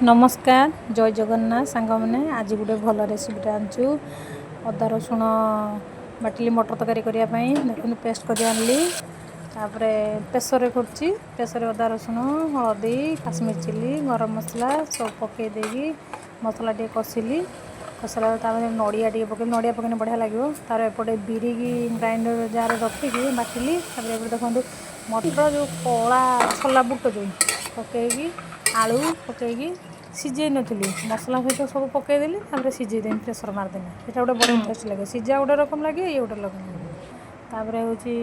ନମସ୍କାର, ଜୟ ଜଗନ୍ନାଥ ସାଙ୍ଗମାନେ। ଆଜି ଗୋଟେ ଭଲ ରେସିପିଟା ଆଣିଛୁ। ଅଦା ରସୁଣ ବାଟିଲି ମଟର ତରକାରୀ କରିବା ପାଇଁ। ଦେଖନ୍ତୁ, ପେଷ୍ଟ କରି ଆଣିଲି। ତାପରେ ପ୍ରେସରରେ କରୁଛି। ପ୍ରେସରରେ ଅଦା, ରସୁଣ, ହଳଦୀ, କାଶ୍ମୀର ଚିଲି, ଗରମ ମସଲା ସବୁ ପକାଇ ଦେଇକି ମସଲା ଟିକେ କଷିଲି। କଷିଲା ପରେ ତାପରେ ନଡ଼ିଆ ଟିକେ ପକେଇଲି। ନଡ଼ିଆ ପକେଇଲେ ବଢ଼ିଆ ଲାଗିବ। ତାର ଏପଟେ ବିରିକି ଗ୍ରାଇଣ୍ଡର ଜାରରେ ରଖିକି ବାଟିଲି। ତାପରେ ଏପଟେ ଦେଖନ୍ତୁ, ମଟର ଯେଉଁ କଳା ଛୋଲା ବୁଟ ଯେଉଁ ପକେଇକି, ଆଳୁ ପକେଇକି ସିଝେଇ ନଥିଲି, ମସଲା ସହିତ ସବୁ ପକେଇଦେଲି। ତାପରେ ସିଝେଇ ଦେଲି, ପ୍ରେସର୍ ମାରିଦେଲି। ସେଇଟା ଗୋଟେ ବଢ଼ିଆ ଟେଷ୍ଟ ଲାଗେ। ସିଝା ଗୋଟେ ରକମ ଲାଗେ, ଇଏ ଗୋଟେ ରକମ ଲାଗେ। ତାପରେ ହେଉଛି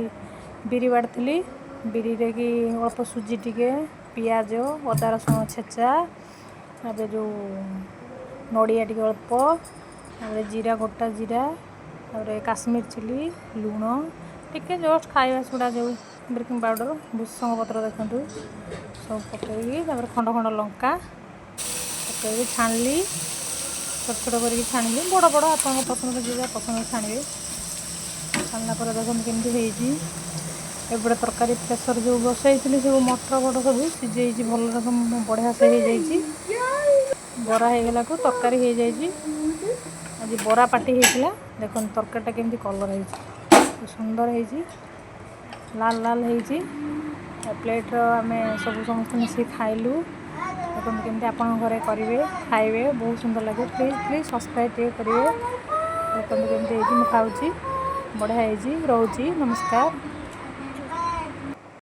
ବିରି ବାଟିଥିଲି। ବିରିରେ କି ଅଳ୍ପ ସୁଜି ଟିକେ, ପିଆଜ, ଅଦା ରସୁଣ ଛେଚା, ତାପରେ ଯେଉଁ ନଡ଼ିଆ ଟିକେ ଅଳ୍ପ, ତାପରେ ଜିରା, ଗୋଟା ଜିରା, ତାପରେ କାଶ୍ମୀର ଚିଲି, ଲୁଣ ଟିକେ, ଜଷ୍ଟ ଖାଇବା ସୋଡ଼ା, ଯେଉଁ ବେକିଂ ପାଉଡ଼ର, ଭୃସଙ୍ଗ ପତ୍ର, ଦେଖନ୍ତୁ, ସବୁ ପକେଇକି, ତାପରେ ଖଣ୍ଡ ଖଣ୍ଡ ଲଙ୍କା ପକେଇକି ଛାଣିଲି। ଛୋଟ ଛୋଟ କରିକି ଛାଣିଲି, ବଡ଼ ବଡ଼ ଆପଣଙ୍କ ପସନ୍ଦ, ଯିଏ ଯାହା ପସନ୍ଦ ଛାଣିବେ। ଛାଣିଲା ପରେ ଦେଖନ୍ତୁ କେମିତି ହେଇଛି। ଏପଟେ ତରକାରୀ ପ୍ରେସର୍ ଯେଉଁ ବସେଇଥିଲି, ସବୁ ମଟର ଫଟର ସବୁ ସିଝେଇଛି, ଭଲ ରକମ ବଢ଼ିଆ ସେ ହେଇଯାଇଛି। ବରା ହେଇଗଲାକୁ ତରକାରୀ ହେଇଯାଇଛି। ଆଜି ବରା ପାଟି ହେଇଥିଲା। ଦେଖନ୍ତୁ, ତରକାରୀଟା କେମିତି କଲର୍ ହେଇଛି, ସୁନ୍ଦର ହେଇଛି, ଲାଲ ଲାଲ ହେଇଛି। ପ୍ଲେଟ୍ର ଆମେ ସବୁ ସମସ୍ତେ ମିଶିକି ଖାଇଲୁ। ଦେଖନ୍ତୁ କେମିତି ଆପଣଙ୍କ ଘରେ କରିବେ, ଖାଇବେ, ବହୁତ ସୁନ୍ଦର ଲାଗିବ। ପ୍ଲିଜ୍ ପ୍ଲିଜ୍ ସବସ୍କ୍ରାଇବ୍ ଟିକେ କରିବେ। ଦେଖନ୍ତୁ କେମିତି ହେଇଛି, ମୁଁ ଖାଉଛି, ବଢ଼ିଆ ହେଇଛି। ରହୁଛି, ନମସ୍କାର।